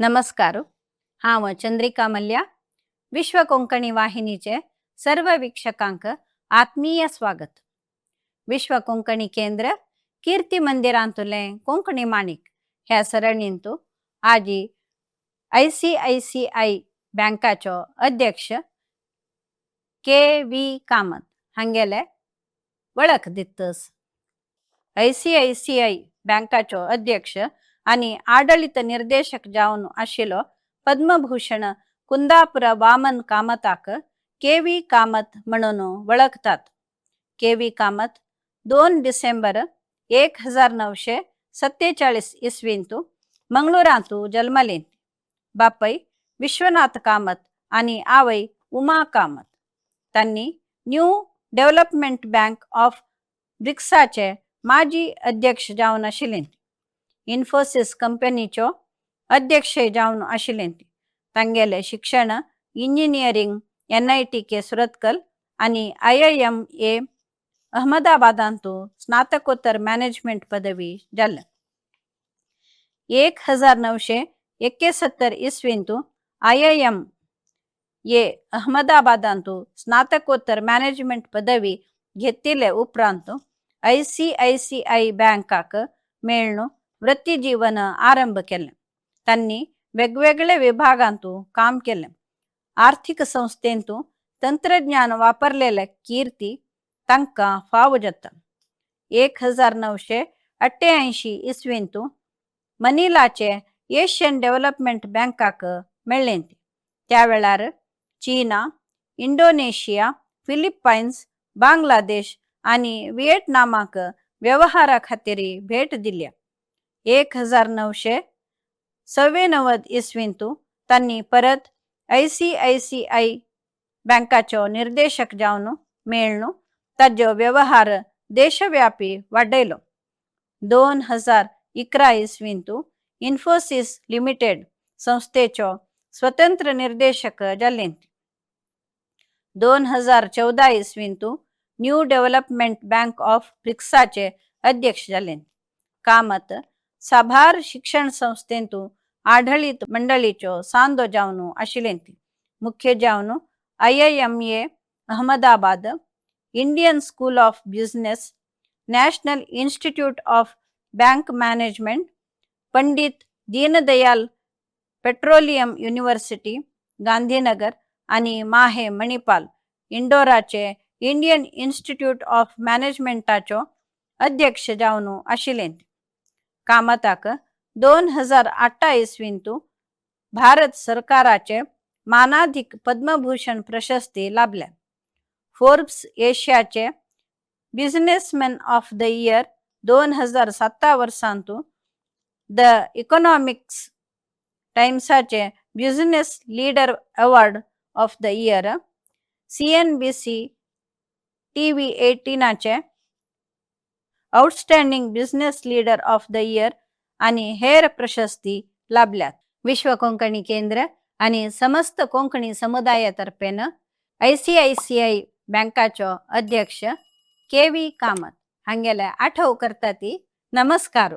नमस्कार. हांव चंद्रिका मल्या. विश्व कोंकणी वाहिनीचे सर्व वीक्षकांक आत्मीय स्वागत. विश्व कोंकणी केंद्र कीर्ती मंदिरांतुले कोंकणी माणिक ह्या सरणींतु आजी आयसीआयसीआय बँकाचो अध्यक्ष के व्ही कामत हांगेले वळख दितस. आयसीआयसीआय बँकाचो अध्यक्ष आनी आडळीत निर्देशक जावन आशिल्लो पद्मभूषण कुंदापुर वामन कामताक के व्ही कामत म्हणून वळखतात. के व्ही कामत 2 डिसेंबर 1947 इसवींतु मंगळूरांतु जल्मले. बापय विश्वनाथ कामत आणि आवय उमा कामत. त्यांनी न्यू डेव्हलपमेंट बँक ऑफ ब्रिक्साचे माजी अध्यक्ष जावन आशिल्ले. इन्फोसिस कंपनीचो अध्यक्ष जावन आशिल्ले. तांगेले शिक्षण इंजिनियरिंग एनआयटी के सुरतकल आणि आयआयएम ए अहमदाबादांतु स्नातकोत्तर मॅनेजमेंट पदवी जाल्ले. 1971 इसवींतु आयआयएम ए अहमदाबादांतु स्नातकोत्तर मॅनेजमेंट पदवी घेतिले उपरांत आयसीआयसीआय बँकाक मेळनु वृत्तीजीवन आरंभ केले. त्यांनी वेगवेगळे विभागांतु काम केले. आर्थिक संस्थेंतु तंत्रज्ञान वापरलेले कीर्ती तांकां फाव जाता. 1988 इसवींतु मनीलाचे एशियन डेव्हलपमेंट बँकाक मेळ्ळें. त्या वेळार चीना, इंडोनेशिया, फिलिपायन्स, बांगलादेश आणि व्हिएतनामाक व्यवहारा खातीर भेट दिल्या. 1994 इसवींतु तांणी परत आयसीआयसीआय बँकाचो निर्देशक जावन मेळनु ताजो व्यवहार देशव्यापी वाडयलो. 2011 इसवींतु इन्फोसिस लिमिटेड संस्थेचो स्वतंत्र निर्देशक जाले. 2014 इसवींतु न्यू डेव्हलपमेंट बँक ऑफ ब्रिक्साचे अध्यक्ष जाले. कामत साबार शिक्षण संस्थेंतु आढळीत मंडळीचो सांदो जावन आशिल्ले. मुख्य जावन IIMA Ahmedabad, Indian school of business, national institute of bank management, Pandit Deendayal petroleum university Gandhinagar आणि माहे मणिपाल इंडोराचे इंडियन इन्स्टिट्यूट ऑफ मॅनेजमेंटाचो अध्यक्ष जावन आशिल्ले. कामताक 2008 इसवींतु भारत सरकाराचे मानाधिक पद्मभूषण प्रशस्ती लाभल्या. फोर्ब्स एशियाचे बिझनेसमॅन ऑफ the year 2007 वर्सांतु, the economics टायम्साचे business leader award of the year, CNBC TV 18चे outstanding business leader of the year आणि हेर प्रशस्ती लाभल्यात. विश्व कोंकणी केंद्र आणि समस्त कोंकणी समुदायातर्फेनं आयसीआयसीआय बँकाचो अध्यक्ष के व्ही कामत हांगेले आठव करता ती. नमस्कार.